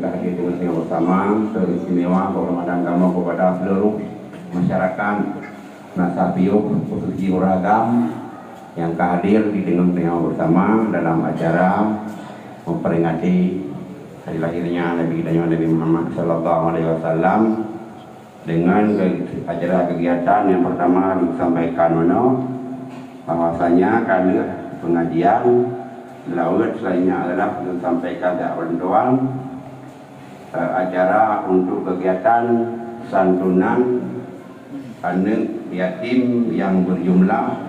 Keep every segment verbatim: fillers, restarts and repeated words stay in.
Hadir dengan bersama, teristimewa kehormatan kamoe kepada seluruh masyarakat Meunasah Piôh, khusus jih ureueng agam nyang ka hadir di deungon tanyoe bersama dalam acara memperingati hari lahirnya Nabi geutanyoe Nabi Muhammad sallallahu alaihi wasallam. Dengan ke-, acara kegiatan yang pertama disampaikan meunoe, bahwasanya ka lheueh pengajian, laweuet selanjutnya adalah disampaikan jak bantuan, eh, acara untuk kegiatan santunan aneuk yatim yang berjumlah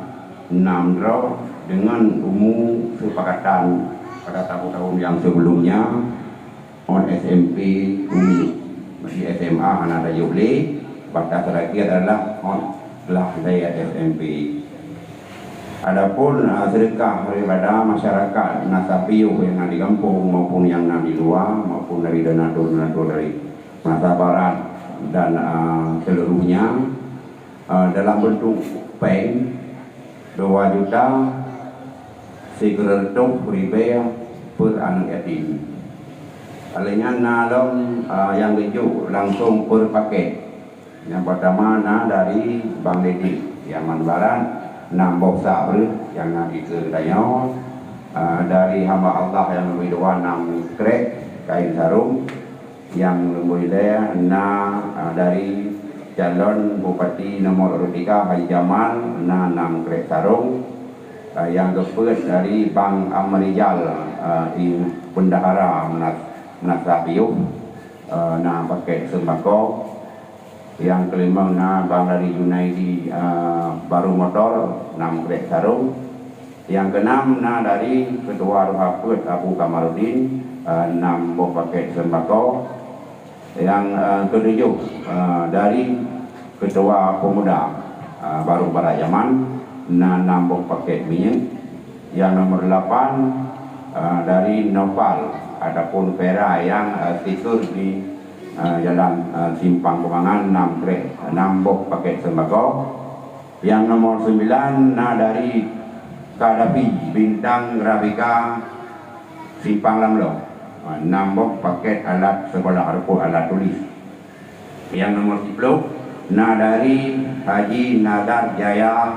enam droe dengan umu sepakatan pada tahun-tahun yang sebelumnya, ôn S M P umi, di S M A hana tajok lé, batas terakhir adalah ôn glah lhèe S M P. Adapun, ah, seudeukah daripada masyarakat Meunasah Piôh nyang na di gampông maupun nyang na di luwa maupun dari donatur-donatur dari Meunasah Barat dan, ah, seluruhnya, ah, dalam bentuk péng dua juta sikureueng reutôh ribèe per aneuk yatim. Lheueh nyan na lom, ah, nyang geujok langsung per paket. Nyang peurtama na dari Bang Dedi, Yaman Barat, nam boh sak breueh nyang na dikeue geutanyoe, ah, dari hamba Allah nyang leubeh dua nam krek kain sarong, nyang leubeh lhèe na, ah, dari calon bupati nomor urut tiga Haji Jamal na nam krek sarong, ah, nyang keupeuet dari Bang Amrijal, ah, i bendahara Meunas-, Meunasah Piôh, ah, na paket seumbako. Nyang keulimong na Bang dari Junaidi, eh, Baru Motor, nam krek sarong. Nyang keunam na dari Keutua Ruha Peuet Abu Kamarudin, eh, nam boh paket seumbako. Nyang, eh, keutujoh, eh, dari Keutua Peumuda, eh, Baru Barat Yaman, na nam boh paket minyeuk. Nyang nomor lapan, eh, dari Nopal ataupun Pera nyang, eh, sikeur di, eh, Jalan, eh, Simpang Keumangan, nam krek, nam boh paket seumbako. Nyang nomor sembilan na dari Kadafi Bintang Grafika Simpang Lamlong, eh, nam boh paket alat sekolah ataupun alat tulis. Nyang nomor siploh na dari Haji Nazar Jaya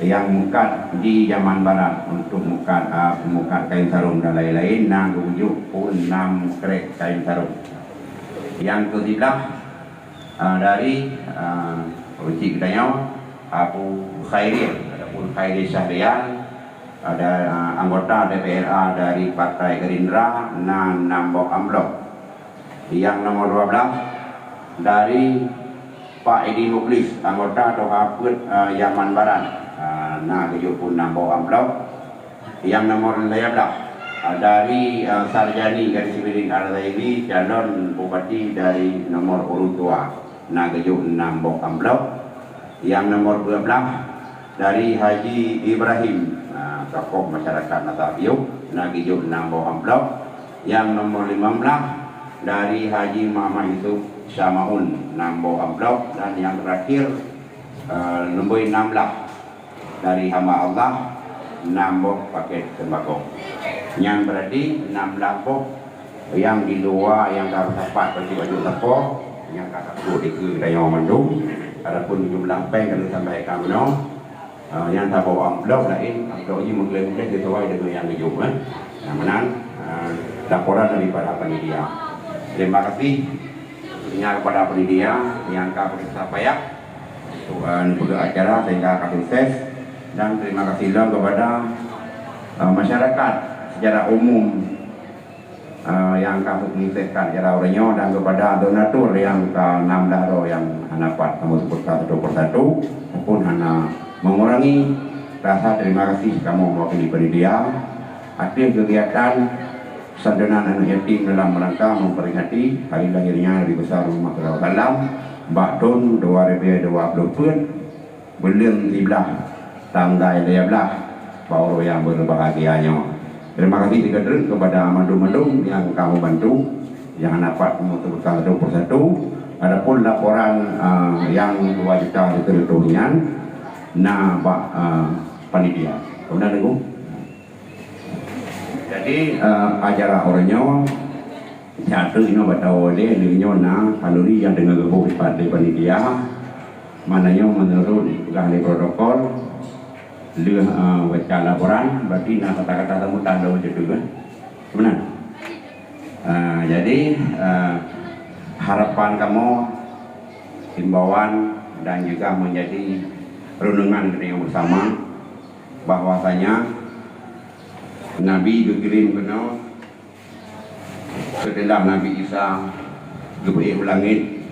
nyang meukat di Yaman Barat untuk meukat, ah, meukat kain sarong dan lain-lain, na geujok pun nam krek kain sarong. Nyang keusiblaih, ah, dari, ah, ruci geutanyoe, Abu Khairil ataupun Khairil Syahrial, ada, ah, anggota D P R A dari Partai Gerindra, na nam boh amplop. Nyang nomor dua belas dari Pak Edi Muklis, anggota Toha Peuet, eh, Yaman Barat, eh, na geujok pun nam boh amplop. Nyang nomor lhèe blaih, eh, dari, eh, Sarjani Gadis Miring Al-Zaidi, calon bupati dari nomor urut dua, na geujok nam boh amplop. Nyang nomor dua belas dari Haji Ibrahim, ah, tokoh masyarakat Meunasah Piôh, na geujok nam boh amplop. Nyang nomor lima belas dari Haji Muhammad Yusuf Syamaun, nam boh amplop, dan nyang terakhir, ah, nomor enam belas dari hamba Allah, nam boh paket sembako. Nyan berarti enam belas boh. Nyang di luwa nyang ka sapat baju-baju sapo, nyang ka sapu dikeue geutanyoe mandum. Adapun jumlah péng ka lôn sampaikan bunoe, eh, nyang saboh amplop laén, amplop jih meugleh-meugleh sesuai dengan nyang geujok, eh. Nyang meunan, eh, laporan daripada panitia. Terima kasih ingat kepada panitia nyang ka berusaha payah untuk, eh, neupeugah acara sehingga ka sukses. Dan terima kasih lom kepada, eh, masyarakat secara umum, eh, nyang ka menyukseskan acara uroe nyoe dan kepada donatur nyang ka enam belas droe nyang hana pat kamoe sebutkan satu persatu, ataupun hana mengurangi rasa terima kasih kamoe mewakili panitia ateueh kegiatan santunan aneuk yatim dalam rangka memperingati hari lahirnya Nabi Besar Muhammad sallallahu alaihi wasallam bak thon dua ribu dua puluh peuet. Buleuen siblaih tanggai lhèe blaih, bak uroe nyang berbahagia nyoe. Terima kasih sigoe treuk kepada mandum-mandum nyang ka membantu, nyang hana pat menyebutkan satu persatu. Adapun laporan, ah, nyang dua juta sikureueng reutôh nyan na bak, ah, panitia. Kemudian, Teungku. Jadi, eh, acara uroe nyoe Satu nyoe bak tawoe lé, lheueh nyoe na khanuri nyang teungoh geuboh dipat lé panitia. Mana nyoe meunurot peugah lé protokol, lheueh, eh, baca laporan, berarti na kata-kata sambutan lom situ, kan? Beuna? Ah, jadi, ah, harapan kamoe, himbauan dan juga menjadi renungan kita yang bersama, bahwasanya Nabi geukirém keunoe seuteulah Nabi Isa geupeuék u langét,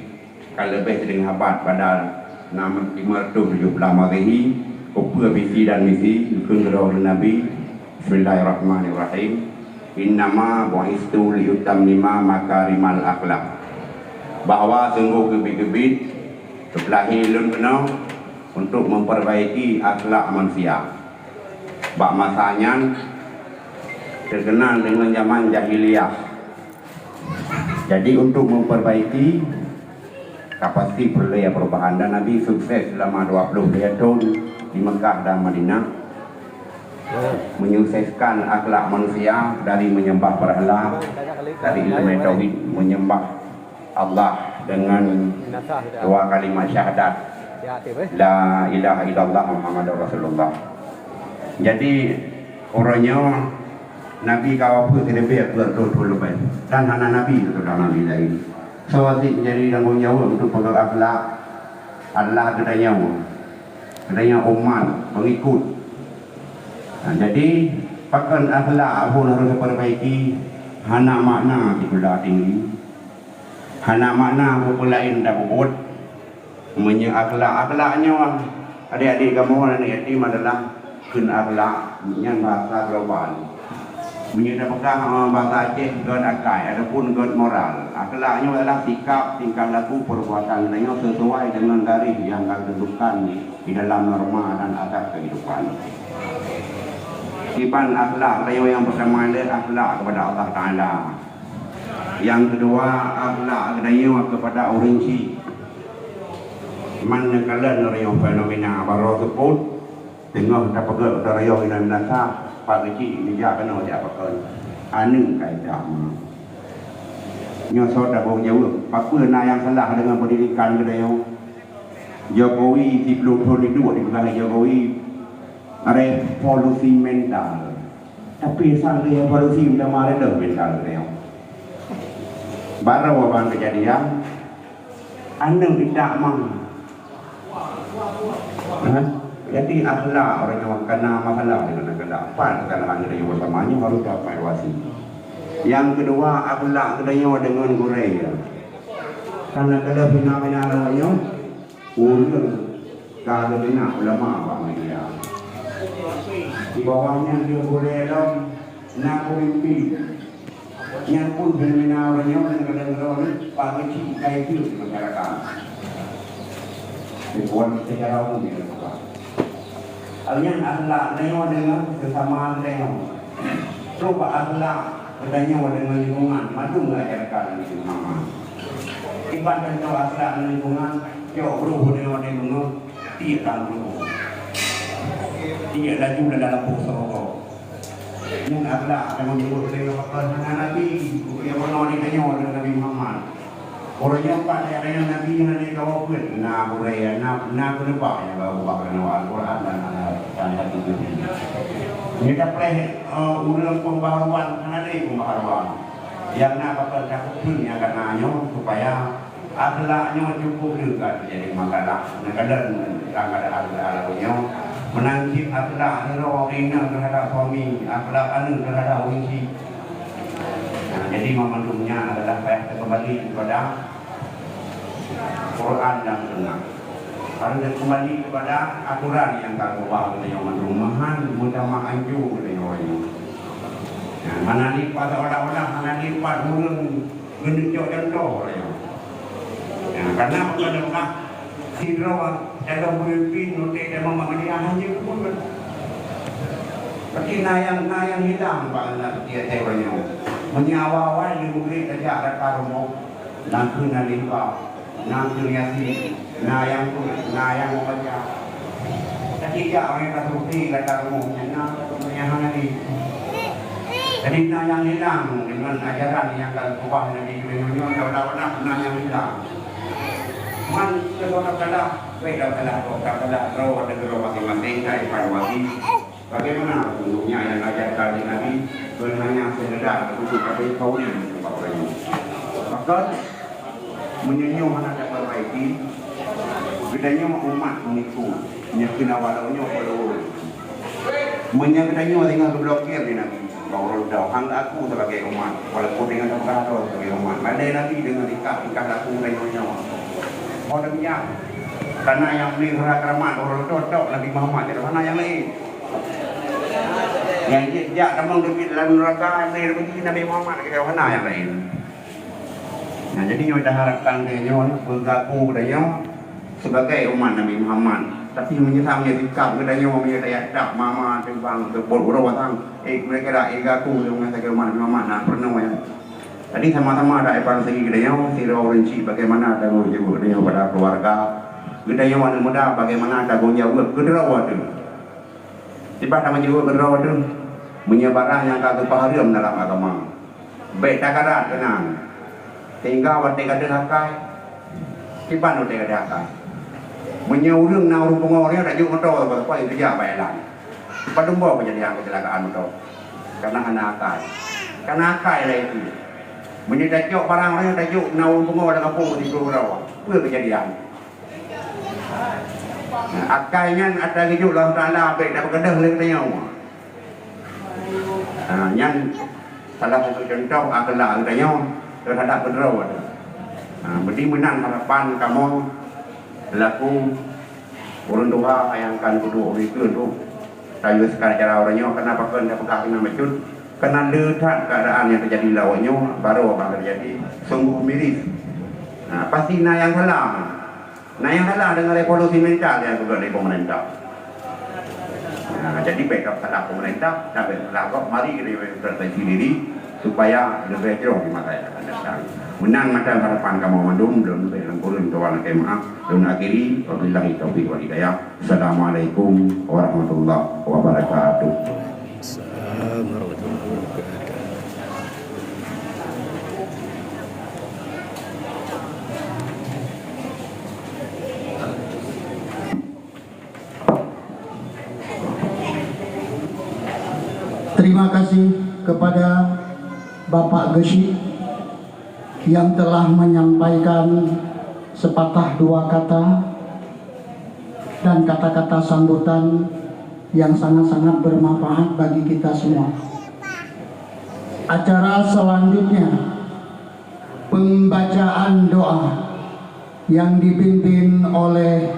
ka leubeh sideungoh abad, pada nam lima ratus tujuh belas Masehi, peue visi dan misi geukheun keudroe lé Nabi. Bismillahirrahmanirrahim. Innama bu'istu liutammima makarimal akhlak. Bahwa sungguh keubiet-keubiet geupeulahé lôn keunoe untuk memperbaiki akhlak manusia. Bak masa nyan teukeunal deungon zaman jahiliyah. Jadi, untuk memperbaiki, ka pasti peureulée perubahan, dan Nabi sukses selama dua puluh lhée thon di Mekah dan Madinah, menyukseskan akhlak manusia dari menyembah berhala, dari ilmu tauhid, menyembah Allah dengan dua kalimat syahadat, la ilaha illallah Muhammadur Rasulullah. Jadi, uroe nyoe Nabi ka wafeuet keuneubeuet dua puluh thon leubeh, dan hana nabi seuteulah Nabi laén. Soe sit menjadi tanggong jaweueb untuk peugah akhlak adalah geutanyoe, geutanyoe umat pengikut. Nah, jadi, pakon akhlak pun harus diperbaiki, hana makna sikula tinggi, hana makna peue-peue laén tapubuet. Meunyoe akhlak, akhlak nyoe, adik-adik kamoe aneuk yatim adalah kheun akhlak, nyan bahasa global. Meunyoe tapeugah, eh, bahasa Aceh, gét akai ataupun gét moral. Akhlak nyoe adalah sikap, tingkah laku, perbuatan geutanyoe sesuai dengan garis yang ka ditentukan di dalam norma dan adab kehidupan. Kiban akhlak geutanyoe nyang pertama lé akhlak kepada Allah Taala. Nyang keudua, akhlak geutanyoe keupada ureuëng chik. Man neukalon ureuëng nyang fenomena baroe seupôt, teungoh tapeugét droe inong meunasah, pak keuchik neujak keunoe jak pakon. Aneuk ka idam. Nyoe soe tabong jaweueb, pakon na nyang salah deungon pendidikan geutanyoe? Jokowi siplôh thon iduek dipeugah lé Jokowi revolusi mental. Tapi sang lé revolusi mental, mental geutanyoe. Baroe ban keujadian, aneuk idak mang. Hah? Jadi akhlak ureuëng nyang kana masalah deungon akhlak. Pat kesalahan geutanyoe bersama nyoe harus taevaluasi. Nyang keudua, akhlak geutanyoe deungon gurée. Karena kalau bina-bina lawak nyoe, ureuëng ka geubina ulama bak media. Di bawah nyan lheueh gurée lom na pemimpin. Nyan pun fenomena ureuëng nyoe dan kadang-kadang ureuëng pakai cik kai cik di masyarakat. Dibuat secara umum di masyarakat. Awaknyan akhlak geutanyoe deungon sesama geutanyoe. Coba akhlak geutanyoe deungon lingkungan, mandum geuajarkan Nabi Muhammad. Iban contoh akhlak deungon lingkungan, jok bruh deungon lingkungan, tiek lam bruh. Tiek laju dalam lampôh syeuruga. Nyan akhlak nyang meunurot lé Rasul hana nabi, nyang meunoe geutanyoe lé Nabi Muhammad. Uroe nyoe pat nyang Nabi hana kawa peuet, na gurée, na, na keuneubah nyang ka ubah keunoe Al-Quran dan, dan hadis Nabi. Nyoe tapreh, eh, ureuëng pembaharuan, hana lé pembaharuan. Nyang na pakon takheun nyang ka na nyoe supaya akhlak nyoe cukup leuka teujadi makalah. Neukalon lam keuadaan-keuadaan nyoe, meunan cit akhlak sidroe inong terhadap suami, akhlak aneuk terhadap ureuëng chik. Nah, jadi, banmandum nyan adalah payah teukeumbali kepada Quran dan Sunnah. Harus teukeumbali kepada aturan nyang ka geuba geutanyoe mandum, meuhan meutamah anjo geutanyoe nyoe. Nah, hana lipat, seolah-olah hana lipat ureuëng. Geuneuk cok contoh lé nyoe. Ya, karena bukan lemah sidroe dalam pemimpin nutek dan memegang hanya pun. Berarti na nyang, na nyang hilang bak aneuk tiep-tiep ureuëng nyoe. Meunyoe awai-awai di murit tajak rata rumoh, na keuh na limpa, na keuh na si, na nyang pun, na nyang membaca. Tapi jak orang yang tak seperti rata rumoh, na nyang hana di. Jadi na nyang hilang. Ajaran nyang ka geukeubah Nabi geutanyoe nyoe, tapeugah na nyang hilang. Man keudroe tapeugah, bèk tapeugah, tapeugah droe ateueh droe maséng-maséng, taévaluasi. Bagaimana sesungguhnya nyang diajarkan lé Nabi, kon hanya sekedar untuk kata kauli ubak ureueng nyoe. Maka, meunyoe nyoe hana tapeurbaiki, geutanyoe umat meungiku, nyang keunan walau nyoe follower. Meunyoe geutanyoe singoh geublokir lé Nabi, bak uroe teuh, han geuaku sebagai umat, walaupun singoh tapeugah droe sebagai umat. Malèe Nabi deungon tingkah-tingkah laku geutanyoe nyoe. Ho deumikian, karena nyang meuleuha karamat uroe teuh tok Nabi Muhammad, tiada hana nyang laén. Nyang jeuet jak tamong keubiet lam neuraka, nyang meuleuha Nabi Muhammad, tiada hana nyang laén. Nah, jadi nyoe taharapkan geutanyoe beugeuaku geutanyoe sebagai umat Nabi Muhammad. Tapi meunyoe sama sikap geutanyoe, meunyoe tajak dak mama teubang keu buet uroe watang, eh, mereka dak geuaku geutanyoe sebagai umat Nabi Muhammad, nah, peureunah nyan. Jadi sama-sama taévaluasi geutanyoe sidroe ureueng chik bagaimana tanggong jaweueb geutanyoe pada keluarga. Geutanyoe aneuk muda bagaimana tanggong jaweueb keu droe teuh. Kiban tameujeue keudroe teuh, meunyoe barang nyang ka geupeuhareuem dalam agama, bèk tagarat keunan. Sehingga watèe gadôh akai, kiban watèe gadôh akai. Meunyoe ureueng na ureueng pungo nyoe tajok moto, bak teumpat nyang keujak bak jalan. Padum boh keujadian keuseucilakaan moto. Karena hana akai. Karena akai lagèe itu. Meunyoe tacok barang nyoe tajok na ureueng pungo lam gampông sigoe droe. Peue keujadian? Nah, akai nyan atra geujok lé Allah Taala, bèk tapeugah lé geutanyoe. Nah, nyan salah satu contoh akhlak geutanyoe teuhadap keudroe. Nah, jadi meunan harapan kamoe selaku ureueng tuha nyang akan peuduek ubé keue untuk tayue seukara cara uroe nyoe, karena pakon tapeugah keunan bacut, karena le that keuadaan nyang teujadi lam awak nyoe, barô ban teujadi, sungguh miris. Nah, pasti na nyang salah. Na nyang salah deungon revolusi mental nyang geubuet lé pemerintah. Nah, jadi bèk salah pemerintah, dan bèk salah gob, mari kita introspeksi diri supaya leubeh jroh di masa yang akan datang. Meunan mantong harapan kamoe mandum, lôn leubeh lôn kureueng tuan lakèe maaf, lôn akhiri, wabillahi taufiq wal hidayah. Assalamualaikum warahmatullahi wabarakatuh. Assalamualaikum warahmatullahi wabarakatuh. Terima kasih kepada Bapak Geuchik yang telah menyampaikan sepatah dua kata dan kata-kata sambutan yang sangat-sangat bermanfaat bagi kita semua. Acara selanjutnya, pembacaan doa yang dipimpin oleh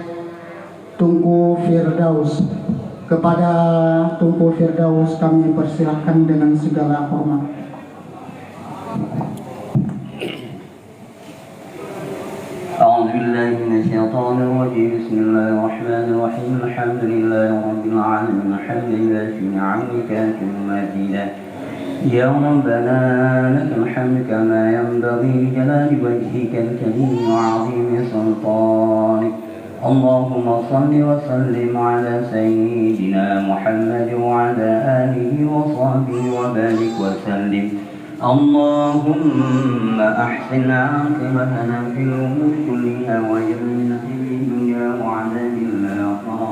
Teungku Firdaus. Kepada Teungku Firdaus kami persilahkan dengan segala hormat. أعوذ بالله من الشيطان الرجيم. بسم الله الرحمن الرحيم. الحمد لله رب العالمين. حمدا يوافي نعمه ويكافئ مزيده. يا ربنا لك الحمد كما ينبغي لجلال وجهك الكريم وعظيم سلطانك. اللهم صل وسلم على سيدنا محمد وعلى آله وصحبه وبارك وسلم. اللهم أحسن عاقبتنا في الأمور كلها وأجرنا من خزي الدنيا وعذاب الآخرة.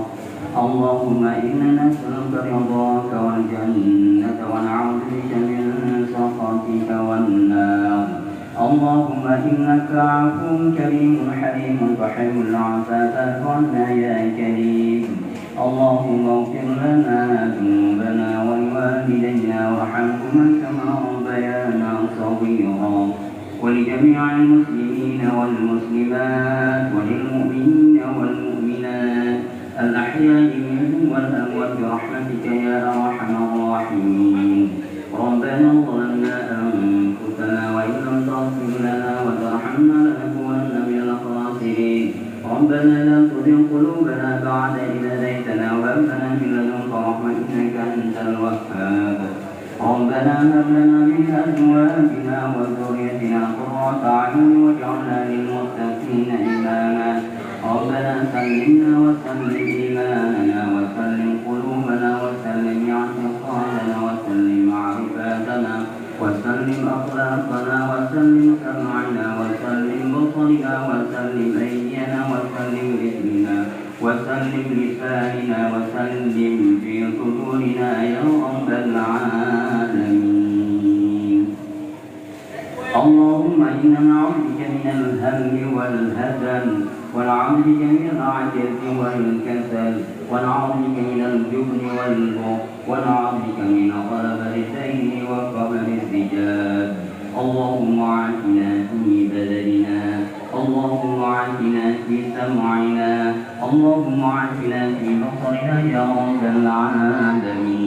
اللهم إنا نسألك رضاك والجنة ونعوذ بك من سخطك والنار. اللهم إنك عفو كريم حليم تحب العفو فاعف عنا يا كريم. اللهم اغفر لنا ذنوبنا ولوالدينا وارحمهما كما ربيانا صغيرا. ولجميع المسلمين والمسلمات وللمؤمنين والمؤمنات الأحياء منهم والأموات برحمتك يا أرحم الراحمين. ربنا ظلمنا أنفسنا وإن لم تغفر لنا وترحمنا لنكونن من الخاسرين. ربنا لا تزغ قلوبنا بعد إذ هديتنا وهب لنا من لدنك رحمة إنك أنت الوهاب. ربنا هب لنا من أزواجنا وذريتنا قرة أعين واجعلنا للمتقين إماما. ربنا سلمنا وسلم إيماننا وسلم قلوبنا وسلم اعتقادنا وسلم معرفتنا وسلم أقلامنا سلم أيدينا وسلم رجلنا وسلم لساننا وسلم في صدورنا يا رب العالمين. اللهم إنا نعوذ بك من الهم والحزن، ونعوذ بك من العجز والكسل، ونعوذ بك من الجبن والبخل، ونعوذ بك من غلبة الدين وقهر الرجال. اللهم عافنا في بدننا، اللهم عافنا في سمعنا، اللهم عافنا في بصرنا يا رب العالمين.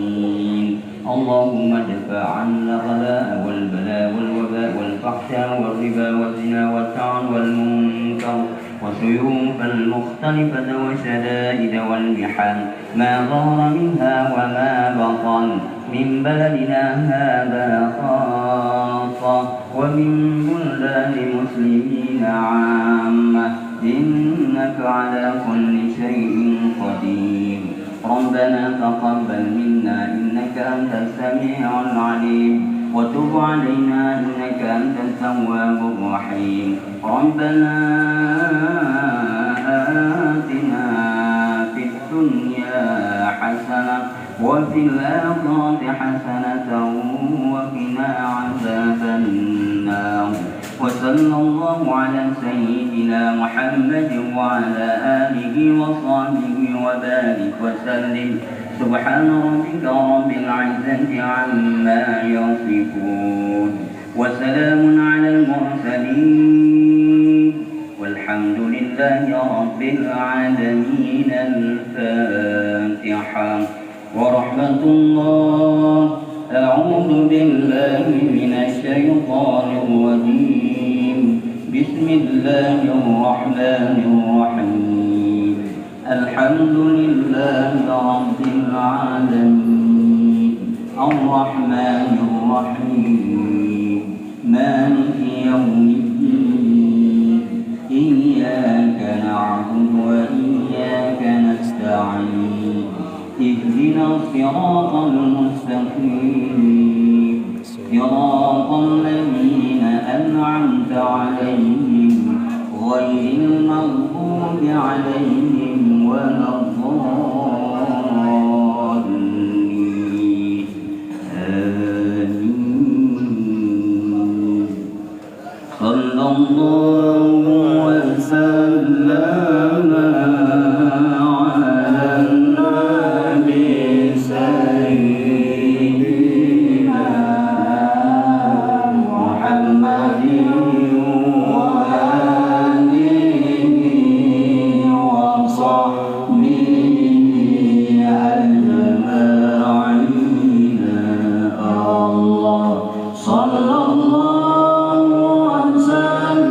اللهم ادفع عنا الغلاء والبلاء والوباء والفحشاء والربا والزنا والطعن والمنكر والسيوف المختلفة والشدائد والمحن ما ظهر منها وما بطن من بلدنا هذا خاصة ومن بلدان المسلمين عامة، إنك على كل شيء قدير. ربنا تقبل منا إنك أنت السميع العليم، وتب علينا إنك أنت التواب الرحيم. ربنا آتنا في الدنيا حسنة وفي الآخرة حسنة وقنا عذاب النار. وصلى الله على سيدنا محمد وعلى آله وصحبه وبارك وسلم. سبحان ربك رب العزة عما يصفون، وسلام على المرسلين، والحمد لله رب العالمين. الفاتحة. ورحمة الله. أعوذ بالله من الشيطان الرجيم. بسم الله الرحمن الرحيم. الحمد لله رب العالمين. الرحمن الرحيم. مالك يوم الدين. إياك نعبد وإياك نستعين. اهدنا الصراط المستقيم. صراط الذين أنعمت عليهم غير المغضوب عليهم ولا الضالين. آمين. صلى الله وسلم على النبي سيدنا محمد وآله وصحبه أجمعين. الله صلى الله وسلم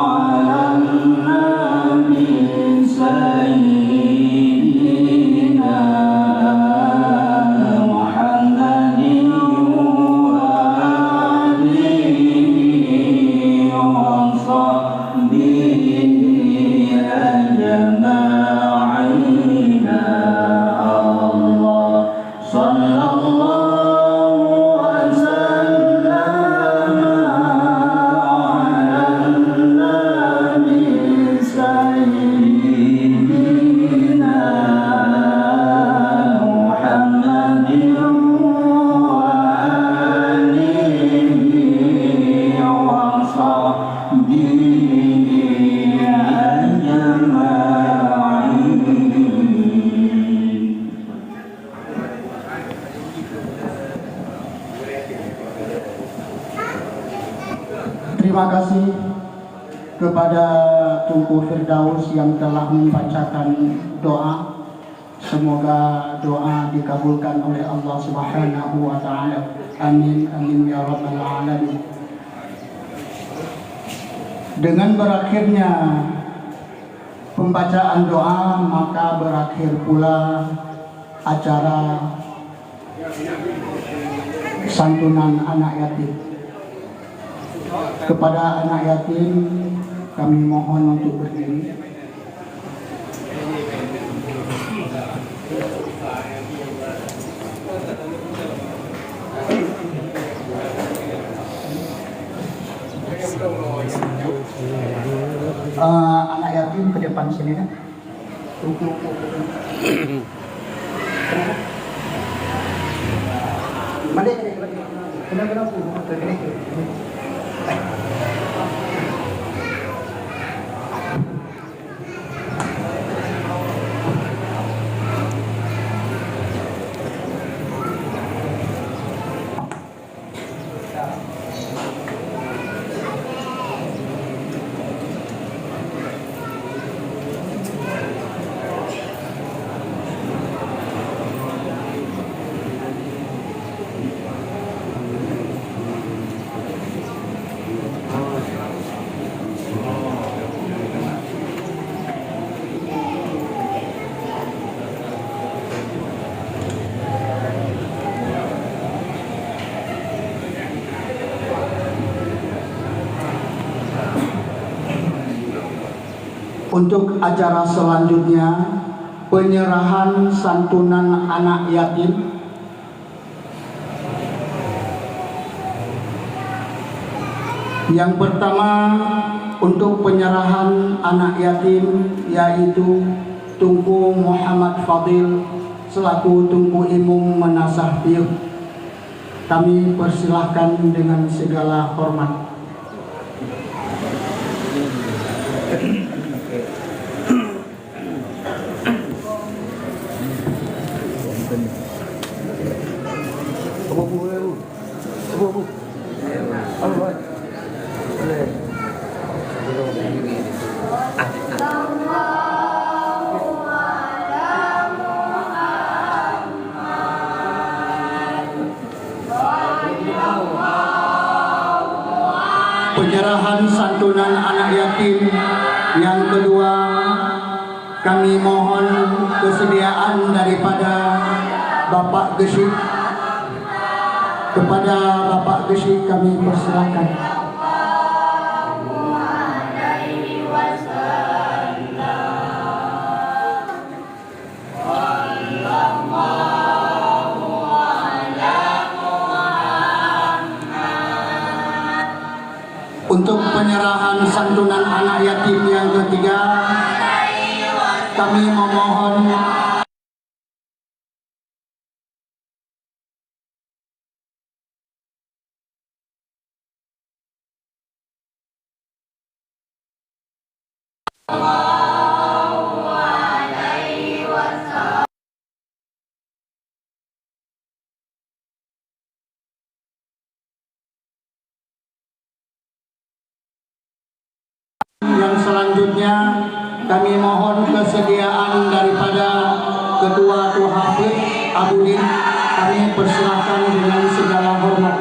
على النبي سيدنا محمد وآله وصحبه أجمعين. الله صلى الله وسلم على النبي سيدنا محمد وآله وصحبه أجمعين. Terima kasih kepada Teungku Firdaus yang telah membacakan doa. Semoga doa dikabulkan oleh Allah Subhanahu wa Ta'ala. Amin, amin, ya Rabbal Alamin. Dengan berakhirnya pembacaan doa, maka berakhir pula acara santunan anak yatim. Kepada anak yatim, kami mohon untuk berdiri. Eh, anak yatim ke depan sini, kan? Balik, balik, balik. Kena, kena, kena, kena. Untuk acara selanjutnya, penyerahan santunan anak yatim. Yang pertama, untuk penyerahan anak yatim, yaitu Teungku Muhammad Fadil selaku Teungku Imum Meunasah Piôh. Kami persilahkan dengan segala hormat. Penyerahan santunan anak yatim. Yang kedua, kami mohon kesediaan daripada Bapak Geuchik. Kepada Bapak Geuchik kami persilakan. Untuk penyerahan santunan anak yatim yang ketiga, kami memohon Yang selanjutnya, kami mohon kesediaan daripada Ketua Tuha Peuet Abudin. Kami persilahkan dengan segala hormat.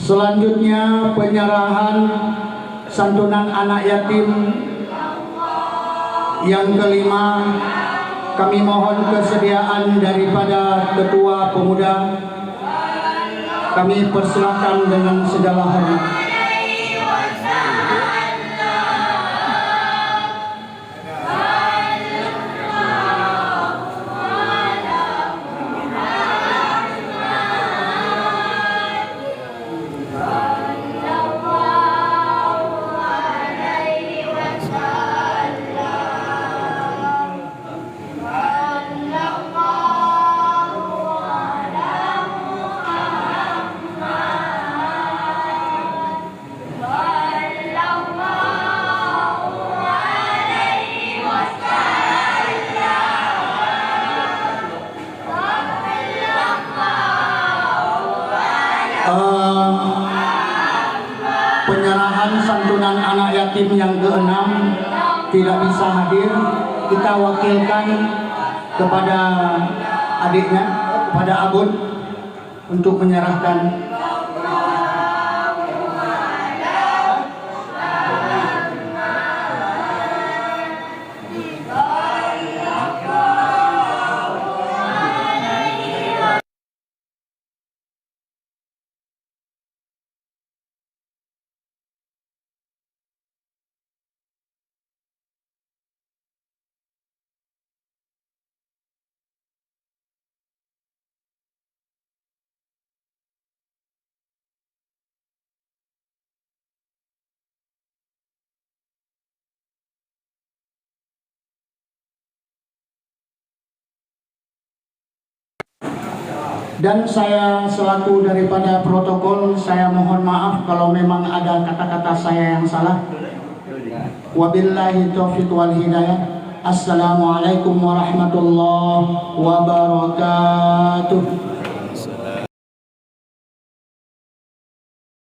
Selanjutnya, penyerahan santunan anak yatim. Yang kelima, kami mohon kesediaan daripada Ketua Pemuda. Kami persilahkan dengan segala hormat. Eh, penyerahan santunan anak yatim yang keenam tidak bisa hadir, kita wakilkan kepada adiknya, kepada Abon, untuk menyerahkan. Dan saya selaku daripada protokol, saya mohon maaf kalau memang ada kata-kata saya yang salah. Wabillahi taufiq wal hidayah. Assalamualaikum warahmatullahi wabarakatuh.